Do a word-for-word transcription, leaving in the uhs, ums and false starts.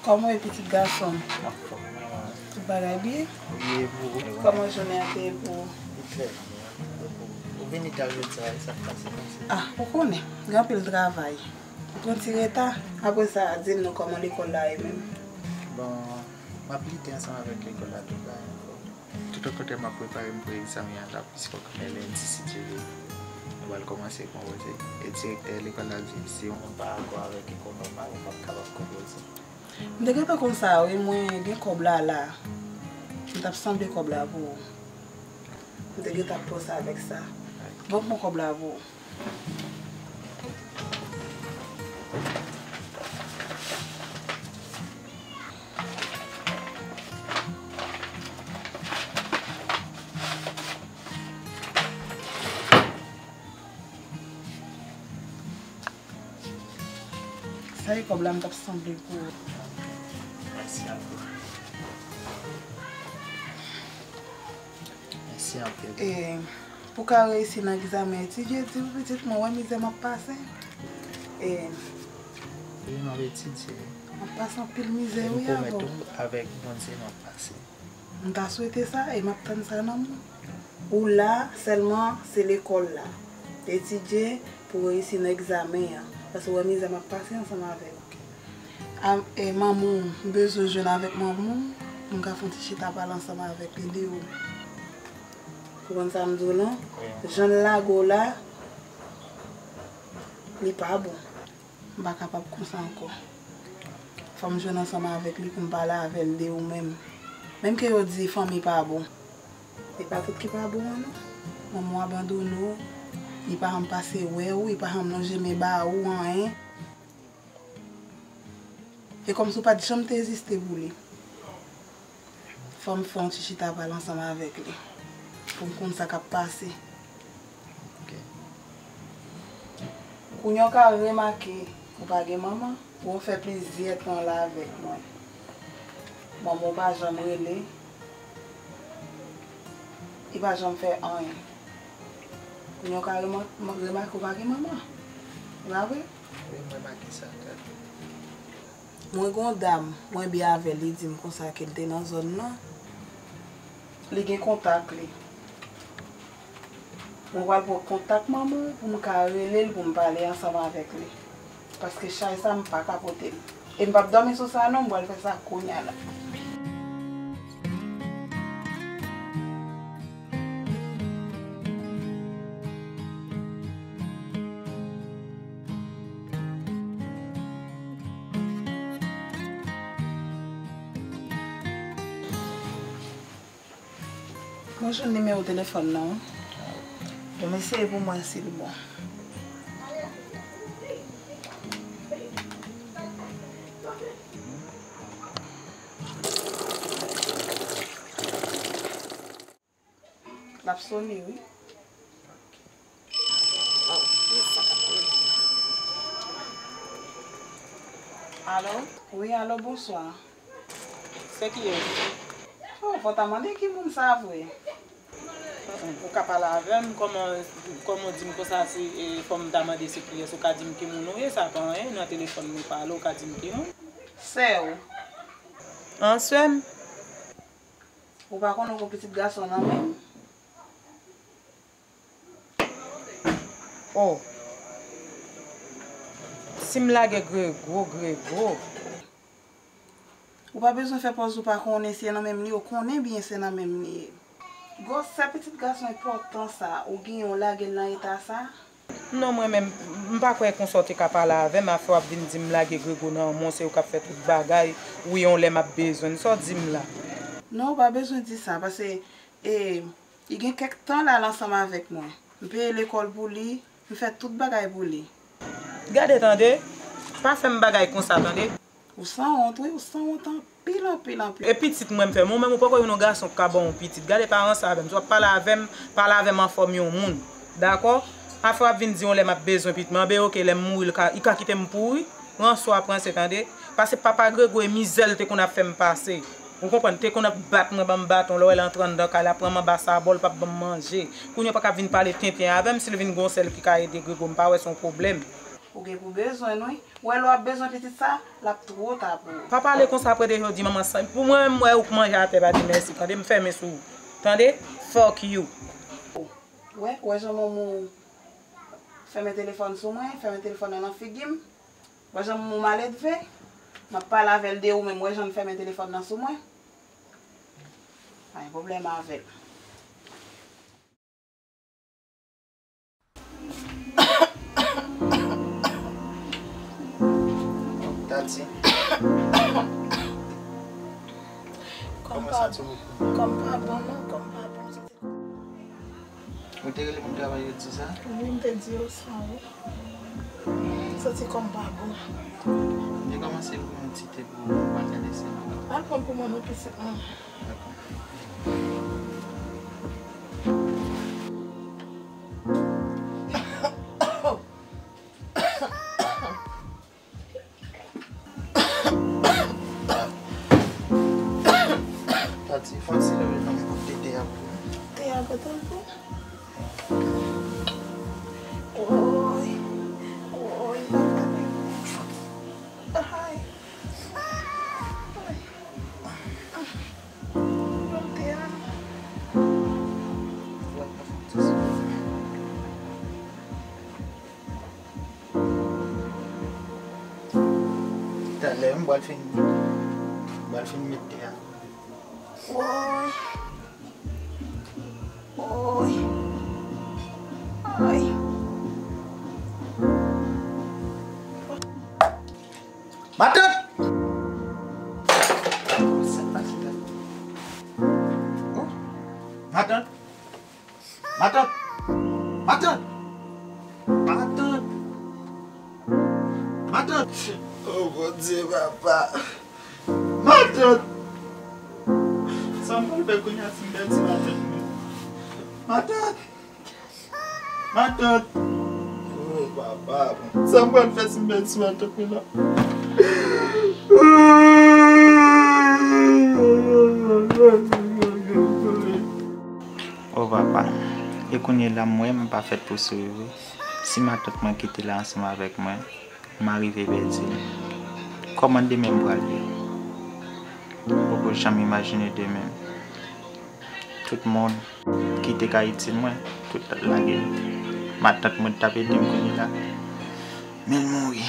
Kòman w ye, pitit gason m? Anfòm, manman. Tout bagay byen? Wi, e pou ou? Kòman jounen an te ye pou ou? Li trè byen. Ou vini ta jodi a, sa k pase konsa? Ah, ou konnen, gen anpil travay. Ou pran ti reta, apre sa, di m non kòman lekòl la ye menm? Bon, m ap lite ansanm avèk lekòl la tout bagay ankò. Tout okontrè, m ap prepare m pou egzamen an la, piske kòm e lendi, si Dye vle, nou pral kòmanse konpoze. E direktè lekòl la di si yon moun pa akò avèk li, kòm nòmal, ou p ap kapab konpoze. M te gentan konn sa, wi, mwen gen kòb la la. M t ap sanble kòb la pou ou. M te gentan panse avèk sa. Ban m pran kòb la pou ou. Sa e kòb la m t ap sanble pou ou. Mèsi anpil. Mèsi anpil. E, pou w ka reyisi nan egzamen, etidye di w, pitit, mwen wè mizè m ap pase. E, wi, m ap etidye. M ap pase anpil mizè, wi, avè w. E m pwomèt ou, avèk Bondye, m ap pase. M ta swete sa, e m ap tann sa nan men w. Ou la, sèlman se lekòl la. Etidye pou w reyisi nan egzamen an. Paske w wè mizè m ap pase ansanm avè w. A, e, manman w, m bezwen jwenn avèk manman w, pou m ka fè yon ti chita pale ansanm avèk li de ou. Ou konprann sa m di w lan? Jan l lage w la, li pa bon. M pa kapab konsa ankò. Fò m jwenn ansanm avèk li pou m pale avè l de ou menm. Menm ke yo di fanmi pa bon. E pa tout ki pa bon an non. Manman w abandone w, li pa janm pase wè w, li pa janm lonje men ba ou, anyen. E kòmsi w pa t janm te egziste pou li. Fò m fè yon ti chita pale ansanm avèk li, pou m konn sa k ap pase. Ok. Kounye a w ka remake ou pa gen manman, ou fè plizyè tan la avèk mwen. Manman w pa janm rele, li pa janm fè anyen. Kounye a w ka rema-, remake ou pa gen manman. E pa vre? Wi, m remake sa, tèt. Mwen gen yon dam, mwen byen avè l, li di m konsa ke l te nan zòn nan. Li gen kontak li. Mwen pral pran kontak manman w pou m ka rele l pou m pale ansanm avèk li. Paske chay sa m pa ka pote l. E m p ap dòmi sou sa non, m pral fè sa kounye a la. Mwen jwenn nimewo telefòn nan, wi. Bon, m eseye pou mwen si l bon. L ap sone, wi. Alo? Wi, alo, bonswa. Se kiyès? Oh, fò w ta mande ki moun sa vre. Ou ka pale avè m, kòman, kòman w di m konsa, se, e, fò m ta mande se kiyès, ou ka di m ki moun ou ye, sa pa anyen, nan telefòn nou pale, ou ka di m ki moun. Sè w. An, sè m. Ou pa konnen ou gon pitit gason nan men w? Oh. Si m lage Grego, Grego. Ou pa bezwen fè pòz ou pa konnen si e nan men m li ye, ou konnen byen se nan men m li ye. Gwosè pitit gason enpòtan sa, ou genyen w lage l nan eta sa? Non, mwen menm, m pa kwè konsa w te ka pale avè m, afè w ap vin di m lage Grego nan men w, se ou k ap fè tout bagay, wi, yon lè m ap bezwen l, sa w di m la? Non, ou pa bezwen di sa, paske, e, li gen kèk tan la, l ansanm avèk mwen. M peye lekòl pou li, m fè tout bagay pou li. Gade tande, pa fè m bagay konsa tande. Ou sanwont, wi, ou sanwont anpil, anpil, anpil. E pitit mwen m fè, mwen menm ou poko jwenn yon gason k ka ban w pitit. Gade pa ranse avè m. Si w ap pale avè m, pale avè m an fòm yon moun. Dakò? Afè w ap vin di yon lè m ap bezwen pitit mwen. Anben oke, lè m mouri, l ka, li ka kite m pouri. Ranse w ap ranse tande. Paske papa Grego e mizè l te konn ap fè m pase. Ou konprann? Te konn ap bat mwen, ban m baton. Lè w wè l antre anndan kay la, pran m anba sabò, l p ap ban m manje. Kounye a w pa ka vin pale tenten avè m. Si l vin gon sèl ki ka ede Grego, m pa wè se yon pwoblèm. Ou gen pou bezwen l, wi. Ou wè lè w ap bezwen pitit sa, l ap twò ta pou ou. Pa pale konsa apre de jodi, manman san. Pou mwen menm, m wè ou k manje atè, pa di mèsi. Tande, m fèmen sou ou. Tande? Fuck you. Ou wè, ou wè jan manman w fèmen telefòn sou mwen, fèmen telefòn nan nan figi m. Ou wè jan manman w maledve? M ap pale avè l de ou menm, ou wè jan l fèmen telefòn nan sou mwen? Pa gen pwoblèm avè l. Tati. Kòm pa bon, kòm pa bon, non, kòm pa bon. Ou te rele moun travay yo di sa? Wi, m te di yo sa, wi. Santi kòm pa bon. Li kòmanse pou yon ti te pou mwen gade se pou. Al pran pou mwen non pitit mwen. Dakò. Tati, fon ti leve nan m pou te te ap. Te ap tankou. Woy, woy, papa. Ay. Ay. Yon te a. Talè, m pral fin, m pral fin met te a. Woy. Woy. Ay. Matant! Matant! Matant! Matant! Matant! Matant! Oh, Bondye, papa! Matant! Sa m pral fè kounye a si m pèdi matant mwen? Matant! Matant! Oh, papa, bon. Sa m pral fè si m pèdi matant mwen la? O papa, e kounye la m wè m pa fèt pou souri vre. Si matant mwen kite la ansanm avèk mwen, m arive pèdi l. Kòman demen m pral ye? M poko janm imajine demen m. Tout moun ki te ka itil mwen, tout lage m. Matant mwen t ap ede m kounye la, men l mouri.